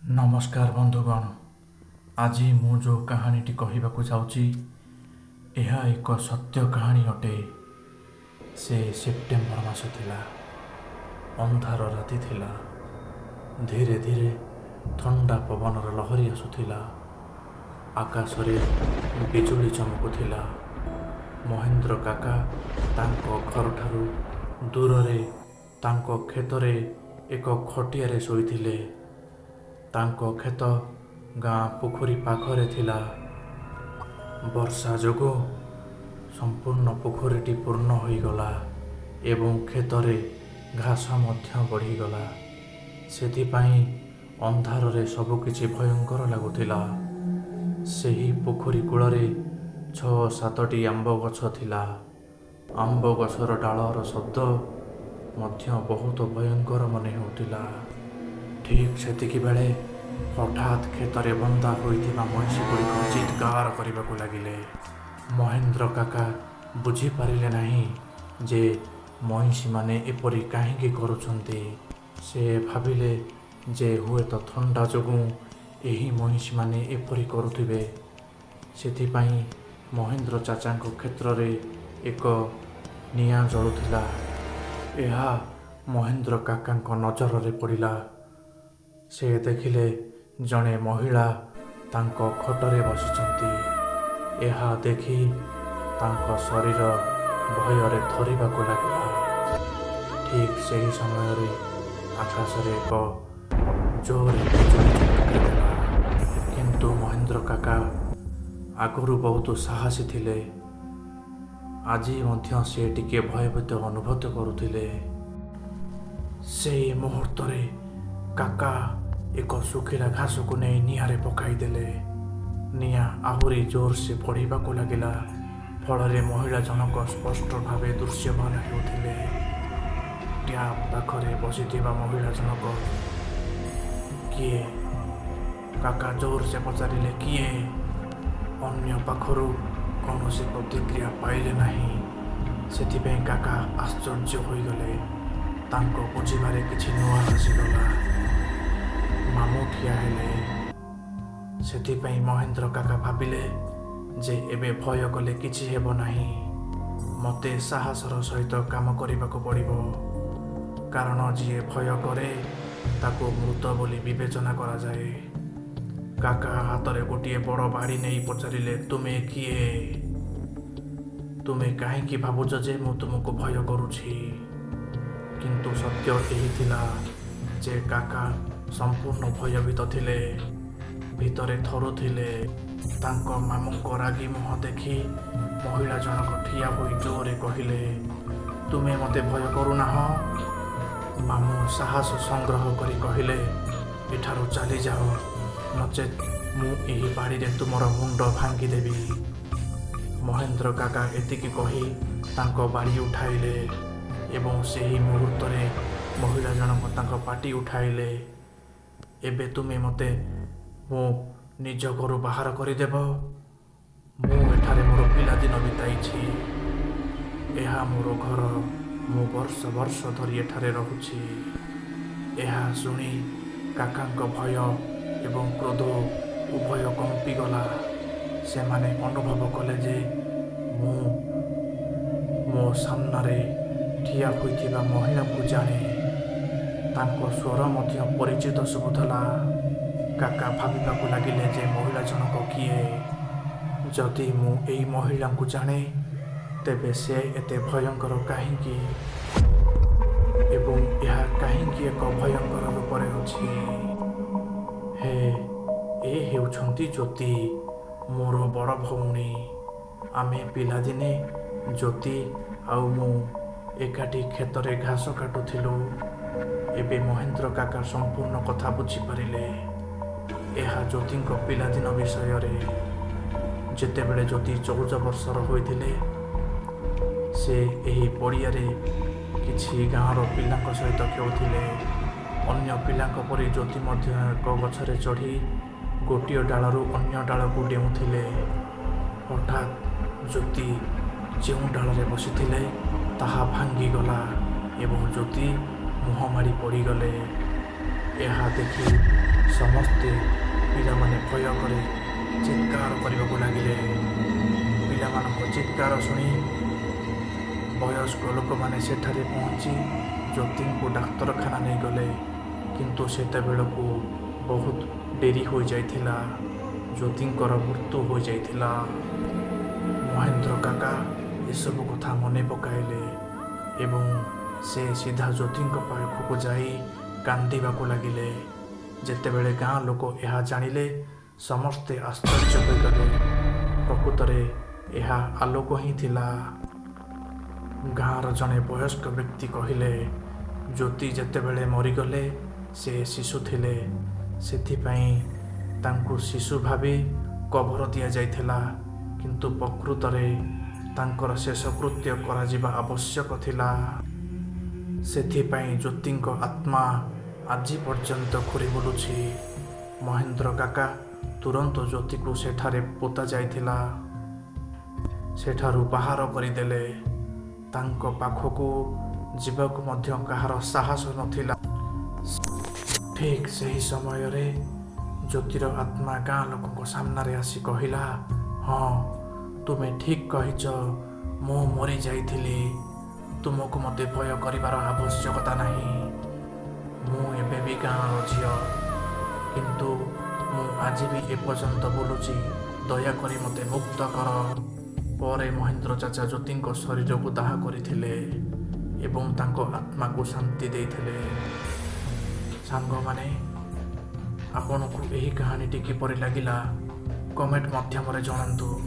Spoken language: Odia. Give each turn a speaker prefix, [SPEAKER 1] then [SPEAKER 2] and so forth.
[SPEAKER 1] ନମସ୍କାର ବନ୍ଧୁଗଣ, ଆଜି ମୁଁ ଯେଉଁ କାହାଣୀଟି କହିବାକୁ ଯାଉଛି ଏହା ଏକ ସତ୍ୟ କାହାଣୀ ଅଟେ। ସେ ସେପ୍ଟେମ୍ବର ମାସ ଥିଲା, ଅନ୍ଧାର ରାତି ଥିଲା। ଧୀରେ ଧୀରେ ଥଣ୍ଡା ପବନର ଲହରୀ ଆସୁଥିଲା। ଆକାଶରେ ବିଜୁଳି ଚମକୁଥିଲା। ମହେନ୍ଦ୍ର କାକା ତାଙ୍କ ଘରଠାରୁ ଦୂରରେ ତାଙ୍କ କ୍ଷେତରେ ଏକ ଖଟିଆରେ ଶୋଇଥିଲେ। ତାଙ୍କ କ୍ଷେତ ଗାଁ ପୋଖରୀ ପାଖରେ ଥିଲା। ବର୍ଷା ଯୋଗୁଁ ସମ୍ପୂର୍ଣ୍ଣ ପୋଖରୀଟି ପୂର୍ଣ୍ଣ ହୋଇଗଲା ଏବଂ କ୍ଷେତରେ ଘାସ ମଧ୍ୟ ବଢ଼ିଗଲା। ସେଥିପାଇଁ ଅନ୍ଧାରରେ ସବୁକିଛି ଭୟଙ୍କର ଲାଗୁଥିଲା। ସେହି ପୋଖରୀ କୂଳରେ 6-7ଟି ଆମ୍ବ ଗଛ ଥିଲା। ଆମ୍ବ ଗଛର ଡାଳର ଶବ୍ଦ ମଧ୍ୟ ବହୁତ ଭୟଙ୍କର ମନେ ହେଉଥିଲା। ଠିକ୍ ସେତିକି ବେଳେ ହଠାତ୍ କ୍ଷେତରେ ବନ୍ଧା ହୋଇଥିବା ମଇଁଷିଗୁଡ଼ିକ ଚିତ୍କାର କରିବାକୁ ଲାଗିଲେ। ମହେନ୍ଦ୍ର କାକା ବୁଝିପାରିଲେ ନାହିଁ ଯେ ମଇଁଷିମାନେ ଏପରି କାହିଁକି କରୁଛନ୍ତି। ସେ ଭାବିଲେ ଯେ ହୁଏତ ଥଣ୍ଡା ଯୋଗୁଁ ଏହି ମଇଁଷିମାନେ ଏପରି କରୁଥିବେ। ସେଥିପାଇଁ ମହେନ୍ଦ୍ର ଚାଚାଙ୍କ କ୍ଷେତ୍ରରେ ଏକ ନିଆଁ ଜଳୁଥିଲା। ଏହା ମହେନ୍ଦ୍ର କାକାଙ୍କ ନଜରରେ ପଡ଼ିଲା। ସେ ଦେଖିଲେ ଜଣେ ମହିଳା ତାଙ୍କ ଖଟରେ ବସିଛନ୍ତି। ଏହା ଦେଖି ତାଙ୍କ ଶରୀର ଭୟରେ ଥରିବାକୁ ଲାଗିଲା। ଠିକ୍ ସେହି ସମୟରେ ଆକାଶରେ ଏକ ଜୋରରେ ବିଜୁଳି ଚମକି ଦେଲା। କିନ୍ତୁ ମହେନ୍ଦ୍ର କାକା ଆଗରୁ ବହୁତ ସାହସୀ ଥିଲେ। ଆଜି ମଧ୍ୟ ସେ ଟିକେ ଭୟଭୀତ ଅନୁଭୂତ କରୁଥିଲେ। ସେଇ ମୁହୂର୍ତ୍ତରେ କାକା ଏକ ଶୁଖିଲା ଘାସକୁ ନେଇ ନିଆଁରେ ପକାଇଦେଲେ। ନିଆଁ ଆହୁରି ଜୋରସେ ବଢ଼ିବାକୁ ଲାଗିଲା। ଫଳରେ ମହିଳା ଜଣକ ସ୍ପଷ୍ଟ ଭାବେ ଦୃଶ୍ୟମାନ ହେଉଥିଲେ। ଟ୍ୟାପ୍ ପାଖରେ ବସିଥିବା ମହିଳା ଜଣକ କିଏ? କାକା ଜୋରସେ ପଚାରିଲେ, କିଏ? ଅନ୍ୟ ପାଖରୁ କୌଣସି ପ୍ରତିକ୍ରିୟା ପାଇଲେ ନାହିଁ। ସେଥିପାଇଁ କାକା ଆଶ୍ଚର୍ଯ୍ୟ ହୋଇଗଲେ। ତାଙ୍କ ବୁଝିବାରେ କିଛି ନୂଆ ଆସିଗଲା। ମାମୁଁ ଠିଆ ହେଲେ। ସେଥିପାଇଁ ମହେନ୍ଦ୍ର କାକା ଭାବିଲେ ଯେ ଏବେ ଭୟ କଲେ କିଛି ହେବ ନାହିଁ। ମୋତେ ସାହସର ସହିତ କାମ କରିବାକୁ ପଡ଼ିବ, କାରଣ ଯିଏ ଭୟ କରେ ତାକୁ ମୃତ ବୋଲି ବିବେଚନା କରାଯାଏ। କାକା ହାତରେ ଗୋଟିଏ ବଡ଼ ବାଡ଼ି ନେଇ ପଚାରିଲେ, ତୁମେ କିଏ? ତୁମେ କାହିଁକି ଭାବୁଛ ଯେ ମୁଁ ତୁମକୁ ଭୟ କରୁଛି? କିନ୍ତୁ ସତ୍ୟ ଏହି ଥିଲା ଯେ କାକା ସମ୍ପୂର୍ଣ୍ଣ ଭୟଭୀତ ଥିଲେ, ଭିତରେ ଥରୁଥିଲେ। ତାଙ୍କ ମାମୁଁଙ୍କ ରାଗି ମୁହଁ ଦେଖି ମହିଳା ଜଣକ ଠିଆ ହୋଇ ଜୋରରେ କହିଲେ, ତୁମେ ମୋତେ ଭୟ କରୁନାହଁ? ମାମୁଁ ସାହସ ସଂଗ୍ରହ କରି କହିଲେ, ଏଠାରୁ ଚାଲିଯାଅ, ନଚେତ୍ ମୁଁ ଏହି ବାଡ଼ିରେ ତୁମର ମୁଣ୍ଡ ଭାଙ୍ଗିଦେବି। ମହେନ୍ଦ୍ର କାକା ଏତିକି କହି ତାଙ୍କ ବାଡ଼ି ଉଠାଇଲେ ଏବଂ ସେହି ମୁହୂର୍ତ୍ତରେ ମହିଳା ଜଣକ ତାଙ୍କ ପାଟି ଉଠାଇଲେ, ଏବେ ତୁମେ ମୋତେ ମୋ ନିଜ ଘରୁ ବାହାର କରିଦେବ? ମୁଁ ଏଠାରେ ମୋର ପିଲାଦିନ ବିତାଇଛି। ଏହା ମୋର ଘର। ମୁଁ ବର୍ଷ ବର୍ଷ ଧରି ଏଠାରେ ରହୁଛି। ଏହା ଶୁଣି କାକାଙ୍କ ଭୟ ଏବଂ କ୍ରୋଧ ଉଭୟ କମ୍ପିଗଲା। ସେମାନେ ଅନୁଭବ କଲେ ଯେ ମୁଁ ମୋ ସାମ୍ନାରେ ଠିଆ ହୋଇଥିବା ମହିଳାଙ୍କୁ ଜାଣେ। ତାଙ୍କ ସ୍ୱର ମଧ୍ୟ ପରିଚିତ ଶୁଭୁଥିଲା। କାକା ଭାବିବାକୁ ଲାଗିଲେ ଯେ ମହିଳା ଜଣକ କିଏ? ଯଦି ମୁଁ ଏଇ ମହିଳାଙ୍କୁ ଜାଣେ, ତେବେ ସେ ଏତେ ଭୟଙ୍କର କାହିଁକି? ଏବଂ ଏହା କାହିଁକି ଏକ ଭୟଙ୍କର ରୂପରେ ଅଛି? ହେ, ଏ ହେଉଛନ୍ତି ଜ୍ୟୋତି, ମୋର ବଡ଼ ଭଉଣୀ। ଆମେ ପିଲାଦିନେ ଜ୍ୟୋତି ଆଉ ମୁଁ ଏକାଠି କ୍ଷେତରେ ଘାସ କାଟୁଥିଲୁ। ଏବେ ମହେନ୍ଦ୍ର କାକା ସମ୍ପୂର୍ଣ୍ଣ କଥା ବୁଝିପାରିଲେ। ଏହା ଜ୍ୟୋତିଙ୍କ ପିଲାଦିନ ବିଷୟରେ। ଯେତେବେଳେ ଜ୍ୟୋତି 14 ବର୍ଷର ହୋଇଥିଲେ, ସେ ଏହି ପଡ଼ିଆରେ କିଛି ଗାଁର ପିଲାଙ୍କ ସହିତ ଖେଳୁଥିଲେ। ଅନ୍ୟ ପିଲାଙ୍କ ପରି ଜ୍ୟୋତି ମଧ୍ୟ ଏକ ଗଛରେ ଚଢ଼ି ଗୋଟିଏ ଡାଳରୁ ଅନ୍ୟ ଡାଳକୁ ଡେଉଁଥିଲେ। ହଠାତ୍ ଜ୍ୟୋତି ଯେଉଁ ଡାଳରେ ବସିଥିଲେ ତାହା ଭାଙ୍ଗିଗଲା ଏବଂ ଜ୍ୟୋତି ମୁହଁ ମାଡ଼ି ପଡ଼ିଗଲେ। ଏହା ଦେଖି ସମସ୍ତେ ପିଲାମାନେ ଭୟ କରି ଚିତ୍କାର କରିବାକୁ ଲାଗିଲେ। ପିଲାମାନଙ୍କ ଚିତ୍କାର ଶୁଣି ବୟସ୍କ ଲୋକମାନେ ସେଠାରେ ପହଞ୍ଚି ଜ୍ୟୋତିଙ୍କୁ ଡାକ୍ତରଖାନା ନେଇଗଲେ, କିନ୍ତୁ ସେତେବେଳକୁ ବହୁତ ଡେରି ହୋଇଯାଇଥିଲା। ଜ୍ୟୋତିଙ୍କର ମୃତ୍ୟୁ ହୋଇଯାଇଥିଲା। ମହେନ୍ଦ୍ର କାକା ଏସବୁ କଥା ମନେ ପକାଇଲେ ଏବଂ ସେ ସିଧା ଜ୍ୟୋତିଙ୍କ ପାଖକୁ ଯାଇ କାନ୍ଦିବାକୁ ଲାଗିଲେ। ଯେତେବେଳେ ଗାଁ ଲୋକ ଏହା ଜାଣିଲେ, ସମସ୍ତେ ଆଶ୍ଚର୍ଯ୍ୟ ହୋଇଗଲେ। ପ୍ରକୃତରେ ଏହା ଆଲୋକ ହିଁ ଥିଲା। ଗାଁର ଜଣେ ବୟସ୍କ ବ୍ୟକ୍ତି କହିଲେ, ଜ୍ୟୋତି ଯେତେବେଳେ ମରିଗଲେ ସେ ଶିଶୁ ଥିଲେ। ସେଥିପାଇଁ ତାଙ୍କୁ ଶିଶୁ ଭାବି କବର ଦିଆଯାଇଥିଲା, କିନ୍ତୁ ପ୍ରକୃତରେ ତାଙ୍କର ଶେଷକୃତ୍ୟ କରାଯିବା ଆବଶ୍ୟକ ଥିଲା। ସେଥିପାଇଁ ଜ୍ୟୋତିଙ୍କ ଆତ୍ମା ଆଜି ପର୍ଯ୍ୟନ୍ତ ଘୂରି ବୁଲୁଛି। ମହେନ୍ଦ୍ର କାକା ତୁରନ୍ତ ଜ୍ୟୋତିକୁ ସେଠାରେ ପୋତା ଯାଇଥିଲା ସେଠାରୁ ବାହାର କରିଦେଲେ। ତାଙ୍କ ପାଖକୁ ଯିବାକୁ ମଧ୍ୟ କାହାର ସାହସ ନଥିଲା। ଠିକ୍ ସେହି ସମୟରେ ଜ୍ୟୋତିର ଆତ୍ମା ଗାଁ ଲୋକଙ୍କ ସାମ୍ନାରେ ଆସି କହିଲା, ହଁ, ତୁମେ ଠିକ୍ କହିଛ, ମୁଁ ମରିଯାଇଥିଲି। ତୁମକୁ ମୋତେ ଭୟ କରିବାର ଆବଶ୍ୟକତା ନାହିଁ। ମୁଁ ଏବେ ବି ଗାଁର ଝିଅ, କିନ୍ତୁ ମୁଁ ଆଜି ବି ଏପର୍ଯ୍ୟନ୍ତ ବୁଲୁଛି। ଦୟାକରି ମୋତେ ମୁକ୍ତ କର। ପରେ ମହେନ୍ଦ୍ର ଚାଚା ଜ୍ୟୋତିଙ୍କ ଶରୀରକୁ ଦାହ କରିଥିଲେ ଏବଂ ତାଙ୍କ ଆତ୍ମାକୁ ଶାନ୍ତି ଦେଇଥିଲେ। ସାଙ୍ଗମାନେ, ଆପଣଙ୍କୁ ଏହି କାହାଣୀଟି କିପରି ଲାଗିଲା, କମେଣ୍ଟ ମାଧ୍ୟମରେ ଜଣାନ୍ତୁ।